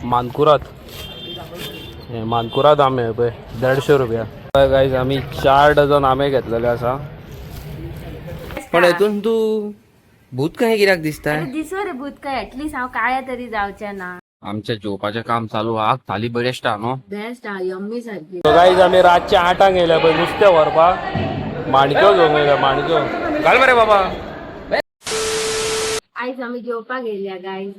मानकुराद. हे मानकुराद आंबे पळय 150 रुपया. गायज, आमी 4 डझन आंबे घेतलेले आसा. पण हेतून तूं भूत कहें कित्याक दिसता? अरे दिसो रे भूत काय, ऍटलीस्ट हांव काळ्या तरी जावचें ना. आमच्या जेवपाचें काम चालू आहा. थाली बरी आसता न्हू? बेस्ट हा, यम्मी सारकी. गायज, आमी रातच्या 8क येयल्या पळय नुस्तें व्हरपाक. माणक्यो घेवंक येयल्या, माणक्यो. घाल मरे बाबा. आयज आमी जेवपाक येयल्या गायज.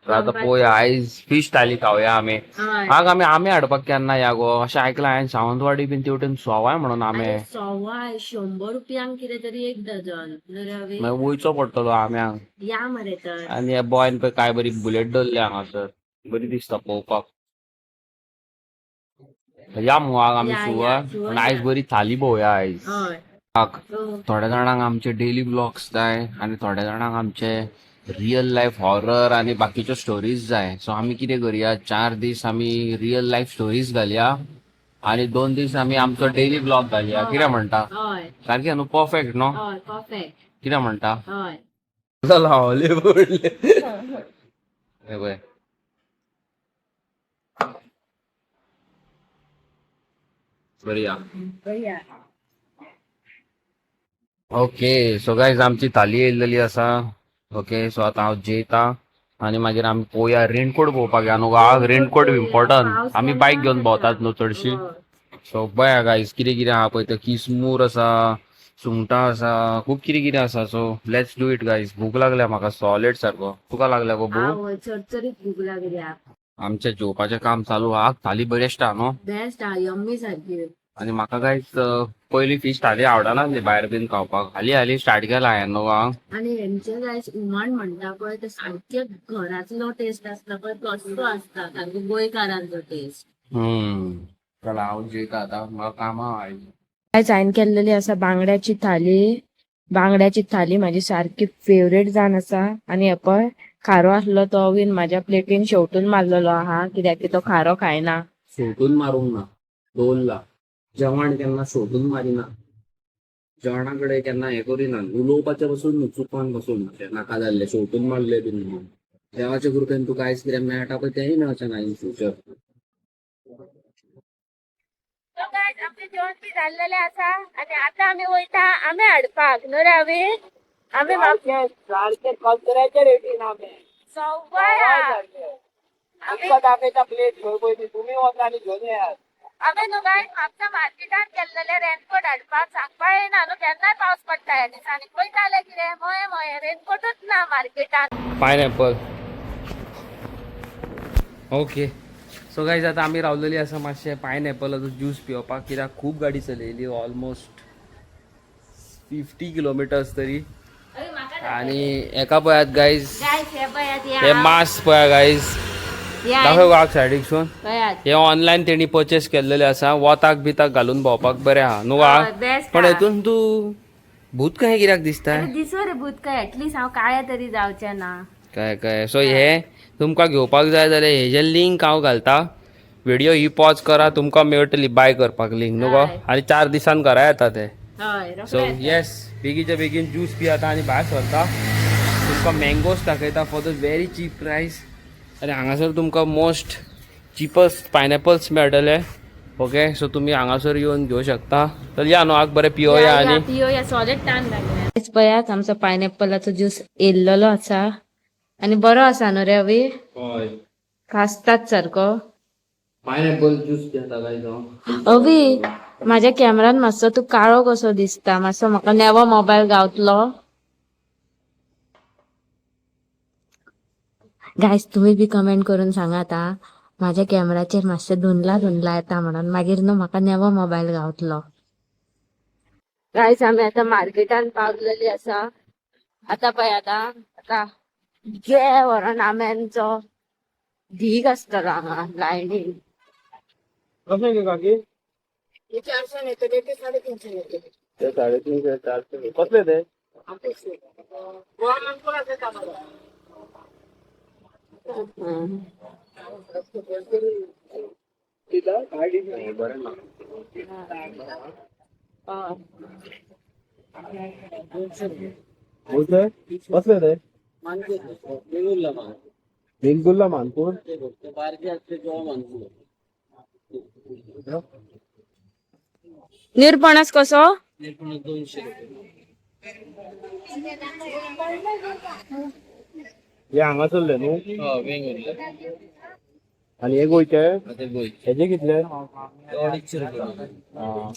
आता पोया, आयज फिश थाली खावया आमी. हय. आग, आमी आंबे हाडपाक केन्ना या गो? अशें आयकलां हांवें, सावंतवाडी बीन तेवटेन सवाय म्हणून आंबे. सवाय, 100 रुपयांक कितें तरी एक डझन न्हू रे? मागीर वयचो पडटलो आंब्यांक. या मरे तर. आनी ह्या बॉयन पळय काय बरी बुलेट दवरल्या हांगासर, बरी दिसता पळोवपाक. या मुगो आग आमी. या, शुअर. या, sure. पूण आयज बरी थाली पळोवया आयज. हय. आग, हो. थोड्या जाणांक आमचे डेली ब्लॉग्स जाय आनी थोड्या जाणांक आमचे रियल लायफ हॉरर आनी बाकीच्यो स्टोरीज जाय. सो आमी कितें करुया, 4 दीस आमी रियल लायफ स्टोरीज घालया आनी 2 दीस आमी आमचो डेली ब्लॉग घालया. कितें म्हणटा? हय. सारकें न्हू? परफेक्ट न्हू? हय, परफेक्ट. कितें म्हणटा? हय. लावले पडले हे पळय. बरी या. बया. ओके, सो गायज, आमची थाली येयल्लेली आसा. ओके, सो आतां हांव जेयता आनी मागीर आमी पोवया, रेनकोट पळोवपाक या न्हू. आग, रेनकोट इम्पॉर्टंट. आमी बायक घेवन भोंवतात न्हू चडशी. सो पळया गायज, कितें कितें आहा पळय. तें किसमूर आसा, सुंगटां आसा, खूब कितें कितें आसा. So let's do it guys. भूक लागल्या म्हाका सॉलिड सारको. तुका लागल्या गो भूक? आवय, चरचरीत भूक लागल्या. आमचें जेवपाचें काम चालू आहा. थाली बरी आसता न्हू? बेस्ट हा, यम्मी सारकी. आनी म्हाका गायज पयली फिश थाली आवडनासली भायर बीन खावपाक. हाली हाली स्टार्ट केला हांवें न्हू गो. आणि हेंचे गायज हुमण म्हणटा पळय, ते सारके घरांतलो टेस्ट आसता पळय तसलो आसता, सारको गोंयकारांचो टेस्ट. चला, हांव जेयता आतां, म्हाका कामां आयज. आयज हांवें केल्लेली आसा बांगड्याची थाली. बांगड्याची थाली म्हाजी सारकी फेवरेट जावन आसा. आनी हे पळय, खारो आसलो तो बीन म्हाज्या प्लेटीन शेवटून मारलेलो आहा, कित्याक की तो खारो खायना. शेवटून मारूंक ना, दवरला. जेवण केन्ना शेवटून मारिना. जेवणा कडेन केन्ना हें करिना, उलोवपाचें पसून न्हू, चुकोन पसून नाका जाल्लें शेवटून मारलें बीन म्हणून. देवाच्या कृपेन तुका आयज कितें मेळटा पळय, तेंय मेळचें ना इन फ्युचर. आमचें जेवण बी जाल्लेलें आसा आनी आतां आमी वयता आंबे हाडपाक न्हू रे अवी? आंबे सारखे कचऱ्याच्या रेटीन आंबे. सव्वाय. विकत आंब्याचा प्लेट खंय पळय ती. तुमी वता आनी घेवन येयात. आमी न्हू गायज म्हापसा मार्केटान गेल्लेले रेनकोट हाडपाक. सांगपा येना न्हू, केन्नाय पावस पडटा ह्या दिसांनी. पळयताले कितें मोये मोये, रेनकोटूच ना मार्केटान. पायनएपल. ओके, सो गायज, आतां आमी रावलेली आसा मातशें पायनएपलाचो ज्यूस पिवपाक, कित्याक खूब गाडी चलयली, ऑलमोस्ट 50 किलोमिटर्स तरी. आनी एका पळयात गायज. गायज, हे पळयात. हे मास्क पळया गायज. दाखय गो सायडीकसून. पळयात. हे ऑनलायन तेणी परचेस केल्लेले आसा. वताक बिताक घालून भोंवपाक बरें आहा न्हू गा? हय, best पण आहा. हेतून तूं भूत कहें कित्याक दिसता? अरे दिसो रे भूत काय, ऍटलीस्ट हांव काळ्या तरी जावचें ना. काय काय. सो हे तुमकां घेवपाक जाय जाल्यार हेजे लिंक हांव घालता. व्हिडिओ ही पॉज करा, तुमकां मेळटली बाय करपाक लिंक न्हू गो? हय. आनी 4 दिसान घरा येता ते. हय. सो येस, बेगीच्या बेगीन ज्यूस पियाता आनी भायर सरता. तुमकां मँगोज दाखयता for the very cheap price. आनी हांगासर तुमकां मोस्ट चिपस्ट पायनएपल्स मेळटले. ओके, सो तुमी हांगासर येवन घेवं शकता. तर या न्हू आग, बरें पियोया आनी पियोया, सॉलिड तान लागल्या. पळयात, आमचो पायनएपलाचो ज्यूस येयल्लेलो आसा आनी बरो आसा न्हू रे अवी? हय. खासतात सारको. पायनएपल ज्यूस पियेता गायज हांव. अवी, माझ्या कॅमेरान मातसो तूं काळो कसो दिसता. मातसो म्हाका नवो मोबायल गावतलो. गायज, तुम्ही बी कमेंट करून सांगात हा, माझ्या कॅमेराचेर मातशें धुंदला धुंदला येता म्हणून. मागीर न्हू म्हाका नवो मोबायल गावतलो. गायज, आमी आतां मार्केटान पावलेली आसा. आतां पळय, आतां आतां गे व्हरोन आंब्यांचो धीग आसतलो हांगा लायनीन. कशें गे काकी? 400 येतले ते, 350 येतले. ते 350, 400 कसले ते? गोवा मानकुराद आसा कामाला. बरें ना. हय. कसले ते? वेंगुर्ला मानपूर. निरपणस कसो? हे हांगासरले न्हू आनी हे गोंयचे. हेजे कितले?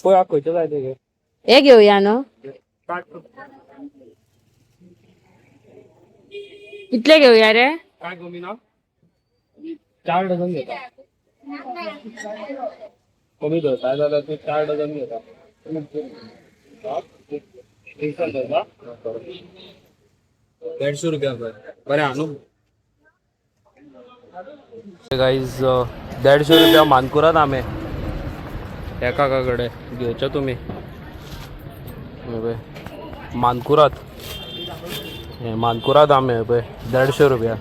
पळय खंयचे जाय ते घे. हे घेऊया न्हू. कितले घेऊया रे? काय कमी ना? 4 डझन घेता. कमी धरता जाल्यार तूं 4 डझन घेता. धरता 150 रुपया. बरें हा न्हू गाईज, 150 रुपया मानकुराद आंबे एका कडेन घेवचे तुमी. हे पळय मानकुराद, हे मानकुराद आंबे पळय 150 रुपया.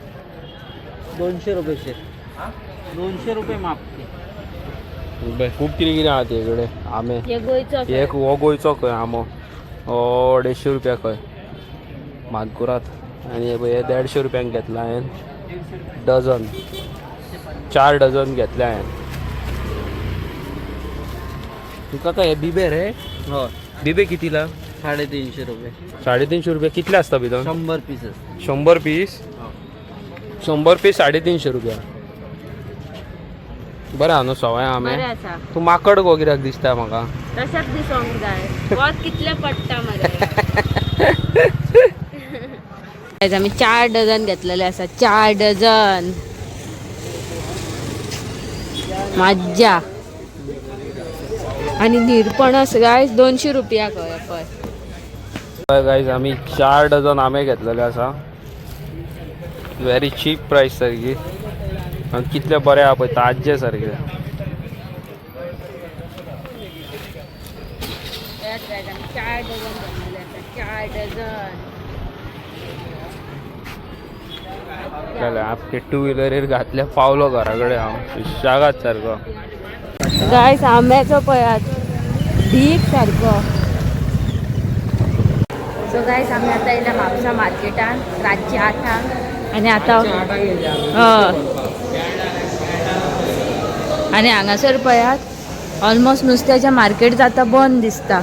200 रुपये, 200 रुपये मापते. पळय खूब कितें कितें आहा ते कडेन आंबे. हे गोंयचो. एक हो गोंयचो खंय आंबो, हो 250 रुपया खंय मानकुराद. आनी हे पळय हे 150 रुपयांक घेतला हांवें डझन, 4 डझन घेतले हांवें. तुका काय हे बिबे रे? हो. बिबे कितीला? 350 रुपये. 350 रुपये. कितले आसता भितर? 100 पीस. 100 पीस. 100 पीस 350 रुपया. बरें आहा न्हू सवाय आंबे. बरें आसा. तूं माकड गो कित्याक दिसता म्हाका? तशेंच दिसोंक जाय, वत कितले पडटा मरे. Guys, आमी 4 डझन घेतलेले आसा, 4 डझन. मज्जा. आणि निरपणस गायज 200 रुपया खंय पळय. हय गायज, आमी 4 डझन आंबे घेतलेले आसा. व्हेरी चीप प्रायस सारकी आनी कितले बरे आहा पळय, ताज्जे सारके. आमी 4 डझन घेतलेले आसा, 4 डझन. जालें, आपके टू व्हिलरीर घातले पावलो घरा कडेन हांव सुशेगाद सारको. गायज आंब्याचो पळयात ढीक सारको. सो गायज आमी आतां येयल्या म्हापसा मार्केटान रातची 8ांक आनी आतां हय. आनी हांगासर पळयात ऑलमोस्ट नुस्त्याचें मार्केट जाता बंद दिसता.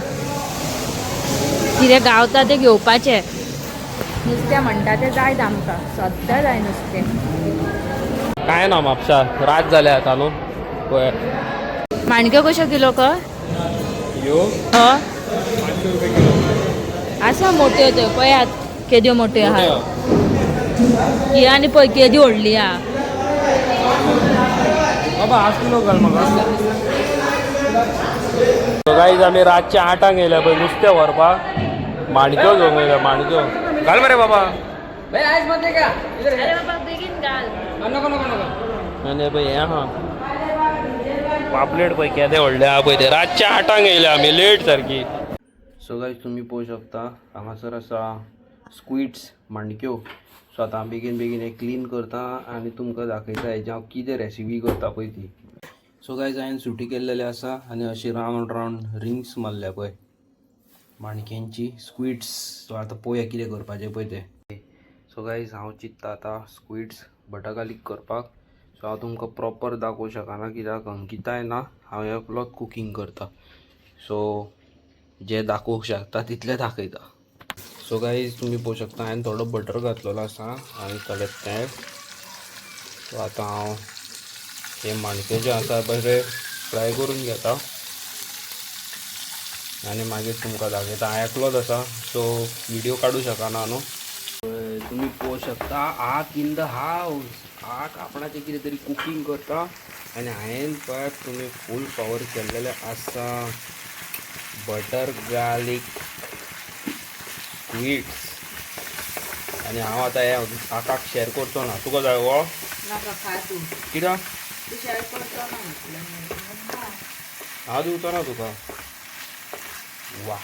कितें गावता तें घेवपाचें. नुस्तें म्हणटा तें जायत आमकां, सद्दां जाय नुस्तें. काय ना म्हापसा रात जाल्या आतां न्हू पळय. माणक्यो कश्यो किलो कर? यो? हय. 500 रुपया किलो. आसा मोट्यो त्यो, पळयात केद्यो मोट्यो आहा. ही आनी पळय केदी व्हडली आहा. बाबा आज किलो घाल म्हाका. गायज आमी रातच्या 8ांक येयल्या पळय नुस्तें व्हरपाक. माणक्यो घेवंक येयल्या, माणक्यो घाल मरे बाबा. अरे बाबा बेगीन घाल. आनी पळय हें आहा पापलेट पळय केदे व्हडले आहा पळय ते. रातच्या 8ांक येयल्या आमी, लेट सारकी. सो गायज तुमी पळोवंक शकता हांगासर आसा स्क्विड्स, माणक्यो. सो आतां हांव बेगीन बेगीन हें क्लीन करता आनी तुमकां दाखयता हेजी हांव कितें रेसिपी करता पळय ती. सो गायज हांवें सुटी केल्लेली आसा आनी अशी रावंड रावंड रिंग्स मारल्या पळय माणक्यांची, स्क्विड्स. सो आतां पळोवया कितें करपाचें पळय तें. सो गायज हांव चिंत्ता आतां स्क्विड्स बटर गार्लीक करपाक. सो हांव तुमकां प्रॉपर दाखोवंक शकना कित्याक अंकिताय ना, हांव एकलोच कुकींग करता. सो जे दाखोवंक शकता तितलें दाखयता. सो गायज तुमी पळोवंक शकता हांवें थोडो बटर घातलेलो आसा आनी थोडे तेल. सो आतां हांव हे माणक्यो जे आसा बरे फ्राय करून घेता आनी मागीर तुमकां दाखयता. हांव एकलोच आसा, सो व्हिडियो काडूं शकना न्हू. तुमी पळोवंक शकता आक इन the house. आक आपणाचें कितें तरी कुकींग करता आनी हांवें पळयात तुमी फूल पावर केल्लेलें आसा बटर गार्लीक स्क्विड्स. आनी हांव आतां हें आकाक शेअर करचो ना. तुका जाय गो? नाका, खा तूं. कित्याक? तूं शेअर करचो ना म्हटलें. हांव दिवचो ना तुका. वा,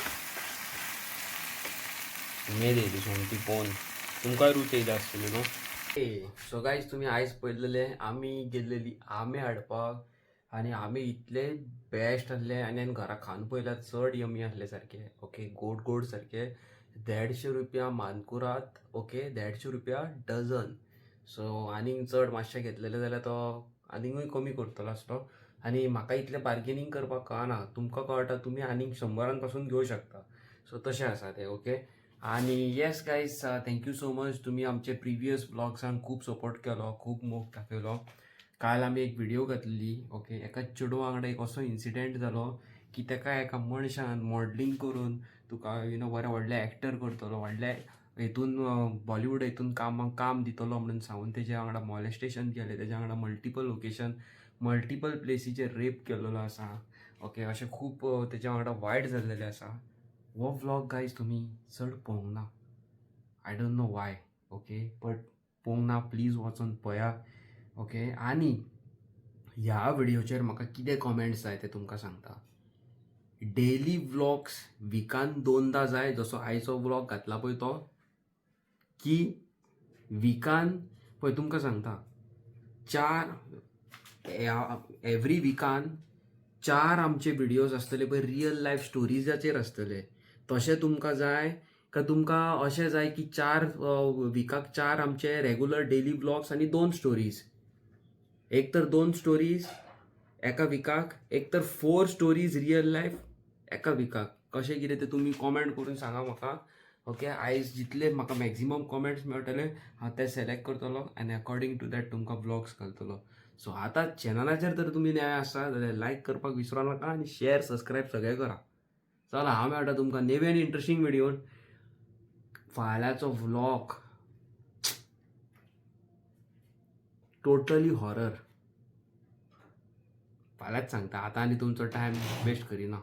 उमेद येयली सोमती पळोवन. तुमकांय रूच येयली आसतली न्हू. सो गायज तुमी आयज पळयलेले आमी गेल्लेली आंबे हाडपाक आनी आंबे इतले बेस्ट आसले आनी हांवें घरा खावन पळयल्यार चड यमी आसले सारके. ओके, गोड गोड सारके. 150 रुपया मानकुराद. ओके, 150 रुपया डझन. सो आनीक चड मातशें घेतलेलें जाल्यार तो आनीकूय कमी करतलो आसलो. आनी म्हाका इतलें बार्गेनींग करपाक कळना, तुमकां कळटा, तुमी आनीक 100 पासून घेवं शकता. सो तशें आसा तें. ओके, आनी yes guys, thank you so much. तुमी आमचे प्रिवियस व्लॉग्सान खूब सपोर्ट केलो, खूब मोग दाखयलो. काल आमी एक व्हिडिओ घातलेली. ओके, एका चेडवा वांगडा एक असो इन्सिडंट जालो की ताका एका मनशान मॉडलिंग करून तुका you know बरें व्हडलें एक्टर करतलो, व्हडले हेतून बॉलिवूड हितून काम दितलो म्हणून सांगून तेज्या वांगडा मॉलेस्टेशन केलें. तेज्या वांगडा मल्टिपल लोकेशन, मल्टिपल प्लेसीचेर रेप केलेलो आसा. ओके, अशें खूब तेज्या वांगडा वायट जाल्लेलें आसा. हो व्लॉग गायज तुमी चड पळोवंक ना, I don't know why. Okay, but पळोवंक ना, प्लीज वचोन पळया. ओके, आनी ह्या व्हिडियोचेर म्हाका कितें कॉमेंट्स जाय ते तुमकां सांगता. डेली व्लॉग्स विकान दोनदा जाय, जसो आयचो व्लॉग घातला पळय तो, की विकान पळय तुमकां सांगता, चार एवरी विकान चार आमचे व्हिडियोज आसतले पळय, रियल लायफ स्टोरीजाचेर आसतले. तशें तुमकां जाय काय तुमकां अशें जाय की चार विकाक चार आमचे रेगुलर डेली व्लॉग्स आनी दोन स्टोरीज? एक तर दोन स्टोरीज एका विकाक, एक तर फोर स्टोरीज रियल लायफ एका विकाक. कशें कितें तें तुमी कॉमेंट करून सांगा म्हाका. ओके, आयज जितले म्हाका मॅक्झिमम कॉमेंट्स मेळटले, हांव ते सिलेक्ट करतलो आनी अकॉर्डिंग टू that तुमकां व्लॉग्स घालतलो. सो आतां चॅनलाचेर जर तुमी नवे आसा जाल्यार लायक करपाक विसरो नाका आनी शेअर, सबस्क्रायब सगळें करा. चला, हांव मेळटा तुमकां नवे आनी इंट्रस्टींग व्हिडियोन. फाल्यांचो व्लॉग टोटली हॉरर, फाल्यांच सांगता. आतां आनी तुमचो टायम वेस्ट करिना.